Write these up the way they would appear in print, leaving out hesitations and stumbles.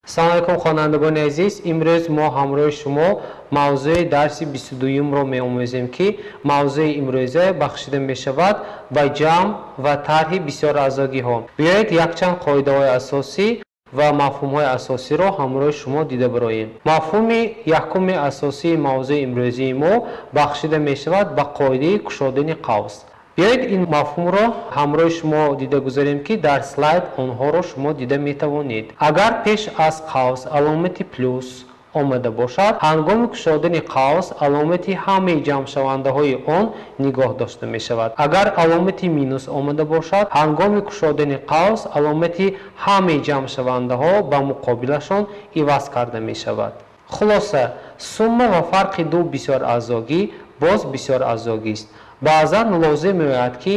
Салом алейкум, хонандагони азиз. Имрӯз мо ҳамроҳи шумо мавзӯи дарси 22-юмро меомӯзем, ки мавзӯи имрӯза бахшида мешавад ба ҷамъ ва тарҳи бисёраъзогиҳо. Биёед, якчанд қоидаҳои асосӣ ва мафҳумҳои асосиро ҳамроҳи шумо дида бароем. Мафҳуми якуми асосии мавзӯи имрӯзии мо бахшида мешавад ба қоидаи кушодани қавс. Биёед, ин мафҳумро ҳамроҳи шумо дида гузарем, ки дар слайд онҳоро шумо дида метавонед. Агар пеш аз қавс аломати плюс омада бошад, ҳангоми кушодани қавс аломати ҳамаи ҷамъшавандаҳои он нигоҳ дошта мешавад. Агар аломати минус омада бошад, ҳангоми кушодани қавс аломати ҳамаи ҷамъшавандаҳо ба муқобилашон иваз карда мешавад. Хулоса, сумма ва фарқи ду бисёраъзогӣ боз бисёраъзогист. Баъзан лозим меояд, ки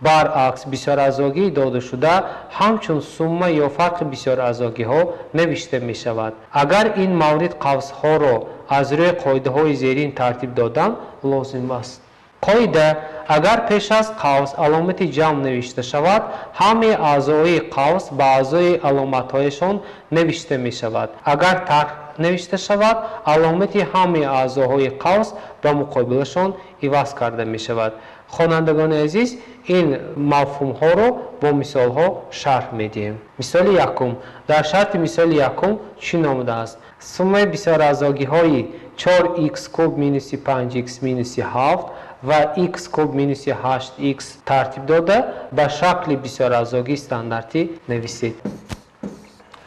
баръакс бисёраъзогии додашуда ҳамчун сумма ё фарқи бисёраъзогиҳо навишта мешавад. Агар ин маврид қавсҳоро аз рӯи қоидаҳои зерин тартиб додан лозим аст. Қоида: агар пеш аз қавс аломати ҷамъ навишта шавад, ҳамаи аъзои қавс ба аъзои аломатҳояшон навишта мешавад. Агар тарҳ навишта шавад, аломати ҳамаи аъзоҳои қавс ба муқобилашон иваз карда мешавад. Хонандагони азиз, ин мафҳумҳоро бо мисолҳо шарҳ медиҳем. Мисоли якум. Дар шарти мисоли якум чӣ номудааст? Суммаи бисёраъзогиҳои 4х куб минуси 5х минуси 7 ва х куб минуси 8х тартиб дода, ба шакли бисёраъзогии стандартӣ нависед.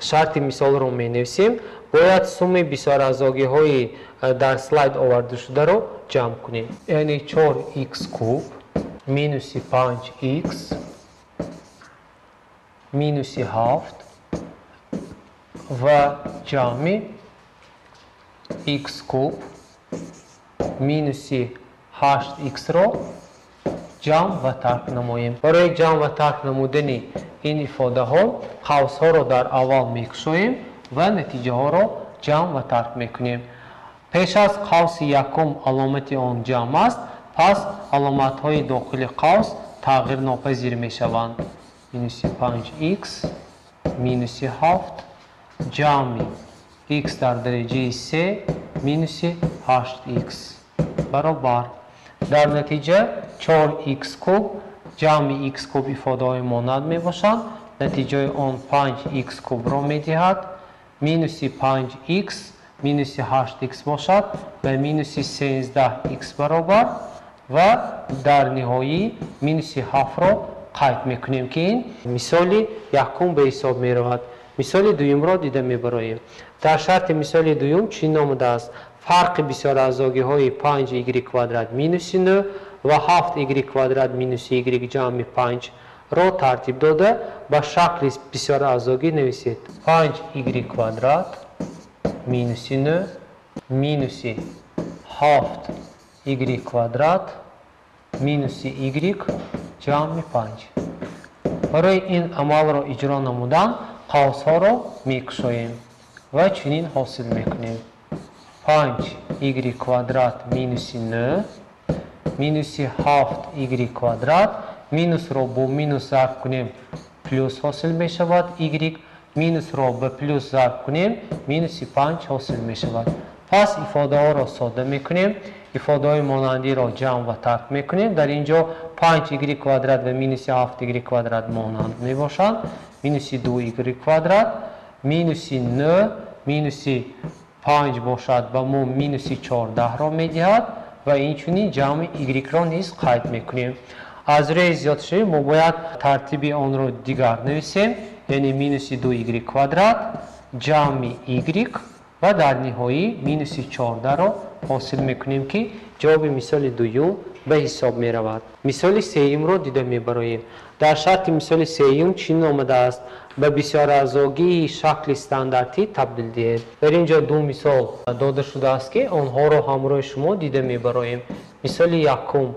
Шарти мисолро менависем. Бояд суммаи бисёраъзогиҳои дар слайд овардашударо ҷамъ кунем, яъне 4х куб минуси 5х минуси 7 ва ҷамъи х куб минуси 8х-ро ҷамъ ва тарк намоем. Барои ҷамъ ва тарк намудани ин ифодаҳо қавсҳоро дар аввал мекушоем ва натиҷаҳоро ҷамъ ва тарк мекунем. Пеш аз қавси якум аломати он ҷамъ аст, пас аломатҳои дохили қавс тағйирнопазир мешаванд: минуси 5х минуси 7 ҷамъи х дар дараҷаи 3 минуси 8х баробар. Дар натиҷа 4х куб ҷамъи х куб ифодаҳои монанд мебошанд, натиҷаи он 5х кубро медиҳад. Минуси 5х минуси 8х бошад, ба минуси 13х баробар ва дар ниҳоӣ минуси 7-ро қайд мекунем, ки ин мисоли якум ба ҳисоб меравад. Мисоли дуюмро дида мебароем. Дар шарти мисоли дуюм чӣ номудааст? Фарқи бисёраъзогиҳои 5y квадрат минуси 9 ва 7y квадрат минуси y ҷамъи 5-ро тартиб дода, ба шакли бисёраъзогӣ нависед. 5y квадрат минуси 9 минуси 7y квадрат минуси y ҷамъи 5. Барои ин амалро иҷро намудан қавсҳоро мекушоем ва чунин ҳосил мекунем: 5y квадрат минуси 9 минуси 7y квадрат, минусро бо минус зарб кунем, плюс ҳосил мешавад y, минусро ба плюс зарб кунем, минуси 5 ҳосил мешавад. Пас ифодаҳоро сода мекунем, ифодаҳои монандиро ҷамъ ва тарк мекунем. Дар ин ҷо 5y квадрат ва минуси 7y квадрат монанд мебошанд, минуси 2y квадрат минуси 9 минуси 5 бошад, ба мо минуси 14-ро медиҳад ва инчунин ҷамъи y-ро низ қайд мекунем. Аз рӯи зиёдшавӣ мо бояд тартиби онро дигар нависем, яъне минуси 2y квадрат ҷамъи y ва дар ниҳоӣ минуси 14-ро ҳосил мекунем, ки ҷавоби мисоли дуюм ба ҳисоб меравад. Мисоли сеюмро дида мебароем. Дар шарти мисоли сеюм чӣ омадааст? Ба бисёраъзогии шакли стандартӣ табдил диҳед. Дар ин ҷо ду мисол дода шудааст, ки онҳоро ҳамроҳи шумо дида мебароем. Мисоли якум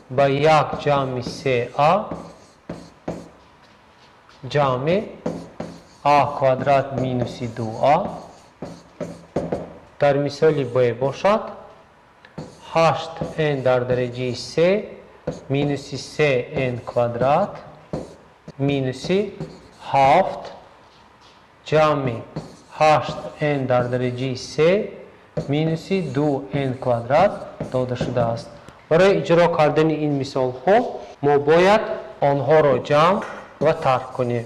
ба як ҷамъи сеа ҷамъи а квадрат минуси дуа. Дар мисоли б бошад, 8n дар дараҷаи се минуси 3n квадрат минуси 7 ҷамъи 8n дар дараҷаи 3 минуси 2n квадрат дода шудааст. Барои иҷро кардани ин мисолҳо мо бояд онҳоро ҷамъ ва тарҳ кунем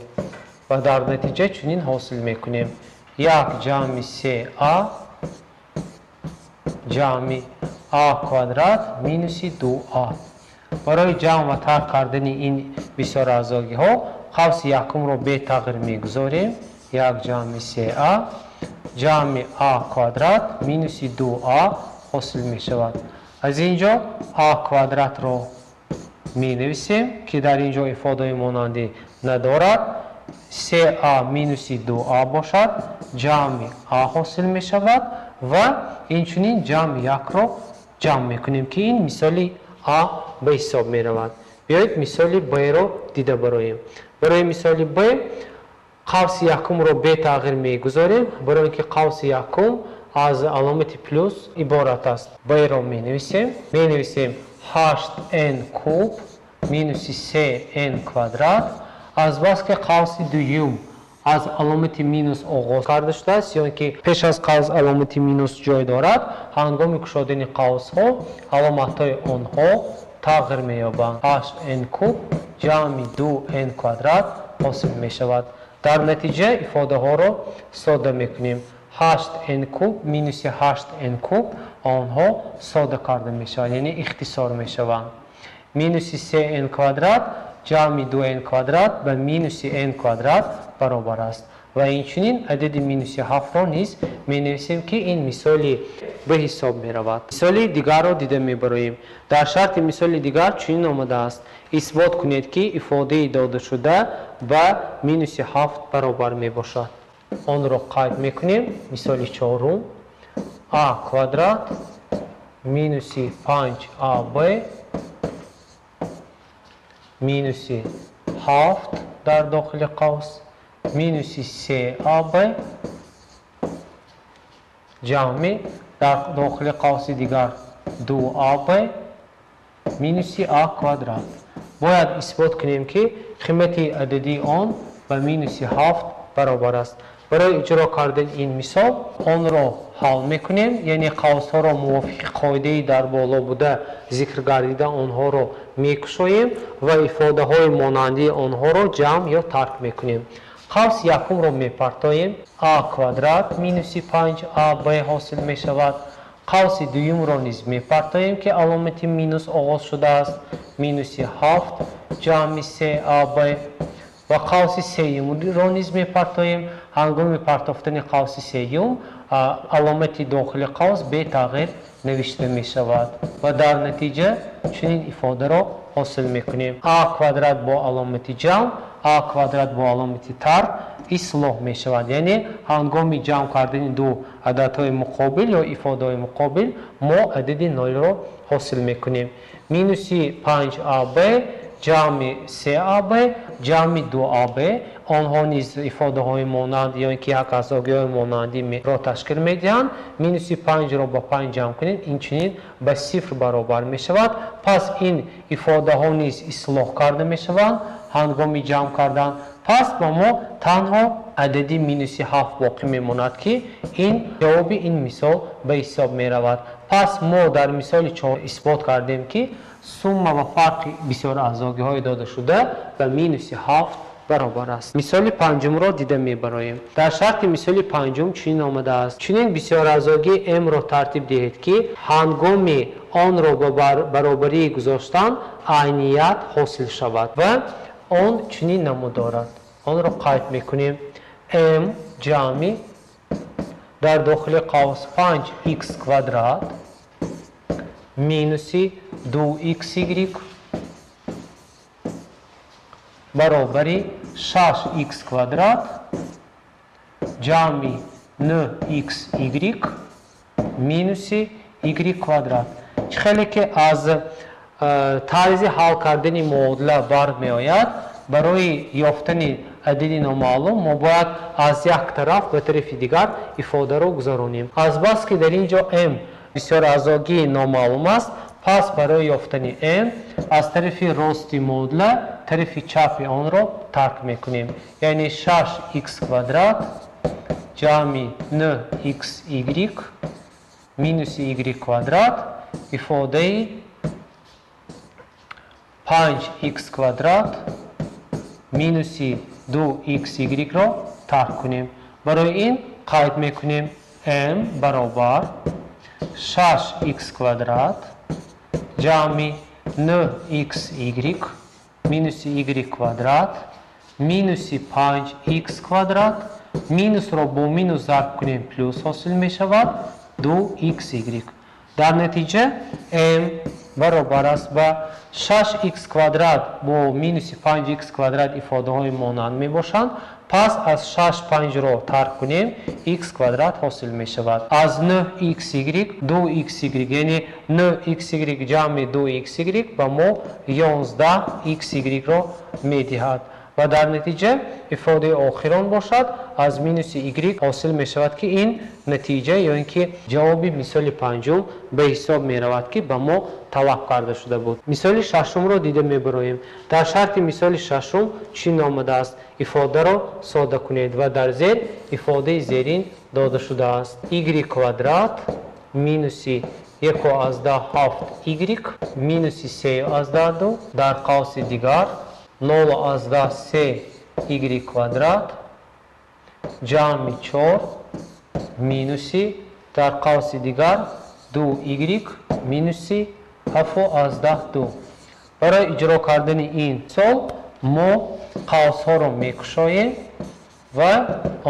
ва дар натиҷа чунин ҳосил мекунем: 1 ҷамъи 3а ҷамъи а квадрат минуси 2а. Барои ҷамъ ва тарҳ кардани ин бисёраъзогиҳо қавси якумро бетағйир мегузорем: 1 ҷамъи 3а ҷамъи а квадрат минуси 2а ҳосил мешавад. Аз ин ҷо а квадратро менависем, ки дар ин ҷо ифодаи монандӣ надорад. 3а минуси 2а бошад, ҷамъи а ҳосил мешавад ва инчунин ҷамъи 1-ро ҷамъ мекунем, ки ин мисоли а ба ҳисоб меравад. Биёед мисоли б-ро дида бароем. Барои мисоли б қавси якумро бетағйир мегузорем, барои ин ки қавси якум аз аломати плюс иборат аст. Б-ро менависем. Менависем 8n куб минуси 3n квадрат. Азбаски қавси дуюм аз аломати минус оғоз карда шудааст, ё ин ки пеш аз қавс аломати минус ҷой дорад, ҳангоми кушодани қавсҳо аломатҳои онҳо тағйир меёбанд. 8n куб ҷамъи 2n квадрат ҳосил мешавад. Дар натиҷа ифодаҳоро сода мекунем. 8n куб минуси 8n куб онҳо сода карда мешаванд, яъне ихтисор мешаванд. Минуси 3n квадрат ҷамъи 2n квадрат ба минуси n квадрат баробар аст. Ва инчунин адади минуси 7-ро низ менависем, ки ин мисоли ба ҳисоб меравад. Мисоли дигарро дида мебароем. Дар шарти мисоли дигар чунин омадааст: исбот кунед, ки ифодаи додашуда ба минуси 7 баробар мебошад. Онро қайд мекунем. Мисоли чорум: а квадрат минуси 5аб минуси 7 дар дохили қавс минуси 3аб ҷамъи дар дохили қавси дигар 2аб минуси а квадрат. Бояд исбот кунем, ки қимати ададии он ба минуси 7 баробар аст. Барои иҷро кардани ин мисол онро ҳал мекунем, яъне қавсҳоро мувофиқи қоидаи дар боло буда зикр гардида онҳоро мекушоем ва ифодаҳои монандии онҳоро ҷамъ ё тарк мекунем. Қавси якумро мепартоем, а квадрат минуси 5аб ҳосил мешавад. Қавси дуюмро низ мепартоем, ки аломати минус оғоз шудааст, минуси 7 ҷамъи 3аб. Ва қавси сеюмро низ мепартоем. Ҳангоми партофтани қавси сеюм аломати дохили қавс бетағйир навишта мешавад ва дар натиҷа чунин ифодаро ҳосил мекунем: а квадрат бо аломати ҷамъ, а квадрат бо аломати тарҳ ислоҳ мешавад. Яъне ҳангоми ҷамъ кардани ду ададҳои муқобил ё ифодаҳои муқобил мо адади нолро ҳосил мекунем. Минуси 5аб ҷамъи 3аб ҷамъи 2аб онҳо низ ифодаҳои монанд ё ин ки як аъзогиҳои монандиро ташкил медиҳанд. Минуси 5-ро ба 5 ҷамъ кунед, инчунин ба 0 баробар мешавад. Пас ин ифодаҳо низ ислоҳ карда мешаванд ҳангоми ҷамъ кардан. Пас ба мо танҳо адади минуси 7 боқӣ мемонад, ки ин ҷавоби ин мисол ба ҳисоб меравад. Пас мо дар мисоли 4 исбот кардем, ки сумма ва фарқи бисёраъзогиҳои додашуда ба минуси 7 баробар аст. Мисоли панҷумро дида мебароем. Дар шарти мисоли панҷум чунин омадааст: чунин бисёраъзогии м-ро тартиб диҳед, ки ҳангоми онро ба баробарии гузоштан айният ҳосил шавад ва он чунин намуд дорад. Онро қайд мекунем: м ҷамъи дар дохили қавс 5х квадрат минуси 2xy баробари 6х квадрат ҷамъи 9xy минуси y квадрат. Чӣ хеле ки аз тарзи ҳал кардани муодила бармеояд, барои ёфтани адади номаълум мо бояд аз як тараф ба тарафи дигар ифодаро гузаронем. Азбаски дар ин ҷо м бисёраъзогии номаълум аст, пас барои ёфтани м аз тарафи рости муодила тарафи чапи онро тарк мекунем. Яъне 6х квадрат ҷамъи 9xy минуси y квадрат ифодаи 5x квадрат минуси 2xy-ро тарҳ кунем. Барои ин қайд мекунем m баробар 6x квадрат ҷамъи 9xy минуси y квадрат минуси 5x квадрат, минусро бо минус зарб кунем, плюс ҳосил мешавад 2xy. Дар натиҷа m баробар аст ба 6x квадрат бо минуси 5x квадрат ифодаҳои монанд мебошанд. Пас аз 6 5-ро тарҳ кунем, x квадрат ҳосил мешавад. Аз 9xy 2xy, яъне 9xy ҷамъи 2xy ба мо 11xy-ро медиҳад ва дар натиҷа ифодаи охирон бошад аз минуси y ҳосил мешавад, ки ин натиҷа ё ин ки ҷавоби мисоли панҷум ба ҳисоб меравад, ки ба мо талаб карда шуда буд. Мисоли шашумро дида мебароем. Дар шарти мисоли шашум чӣ номадааст? Ифодаро сода кунед ва дар зер ифодаи зерин дода шудааст. Y квадрат минуси 1,7 y минуси 3,2 дар қавси дигар 0,3 y квадрат ҷамъи 4 минуси дар қавси дигар 2y минуси 7,2. Барои иҷро кардани ин мисол мо қавсҳоро мекушоем ва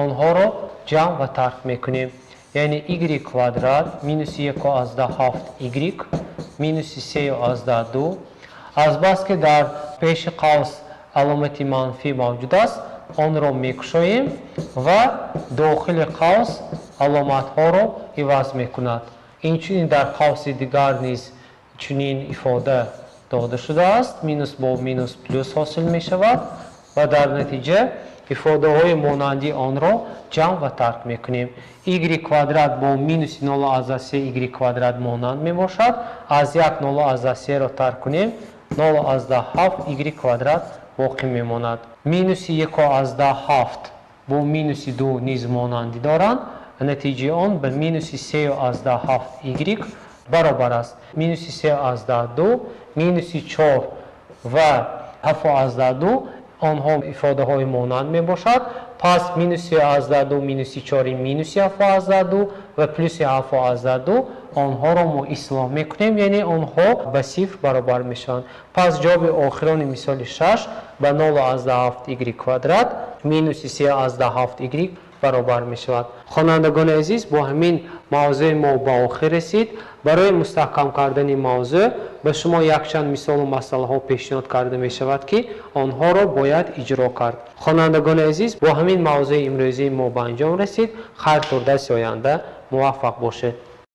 онҳоро ҷамъ ва тарҳ мекунем. Яъне y квадрат минуси 1,7 y минуси 3,2. Азбаски дар пеши қавс аломати манфӣ мавҷуд аст, онро мекушоем ва дохили қавс аломатҳоро иваз мекунад. Инчунин дар қавси дигар низ чунин ифода дода шудааст. Минус бо минус плюс ҳосил мешавад ва дар натиҷа ифодаҳои монанди онро ҷамъ ва тарҳ мекунем. Y квадрат бо минуси 0,3 y квадрат монанд мебошад. Аз 1 0,3-ро тарҳ кунем, 0,7 y квадрат боқӣ мемонад. Минуси 1,7 бо минуси 2 низ монандӣ доранд. Натиҷаи он ба минуси 3,7 y баробар аст. Минуси 3,2, минуси 4 ва 7,2 онҳо ифодаҳои монанд мебошад. Пас минус 3,2 минуси 4 минуси 7,2 ва плюси 7,2 онҳоро мо ислоҳ мекунем, яъне онҳо ба сифр баробар мешаванд. Пас ҷавоби охирони мисоли 6 ба 0,7 y квадрат минуси 3,7 y баробар мешавад. Хонандагони азиз, бо ҳамин мавзӯи мо ба охир расид. Барои мустаҳкам кардани мавзӯъ ба шумо якчанд мисолу масъалаҳо пешниҳод карда мешавад, ки онҳоро бояд иҷро кард. Хонандагони азиз, бо ҳамин мавзӯи имрӯзии мо ба анҷом расид. Хайр, то дарси оянда муваффақ бошед.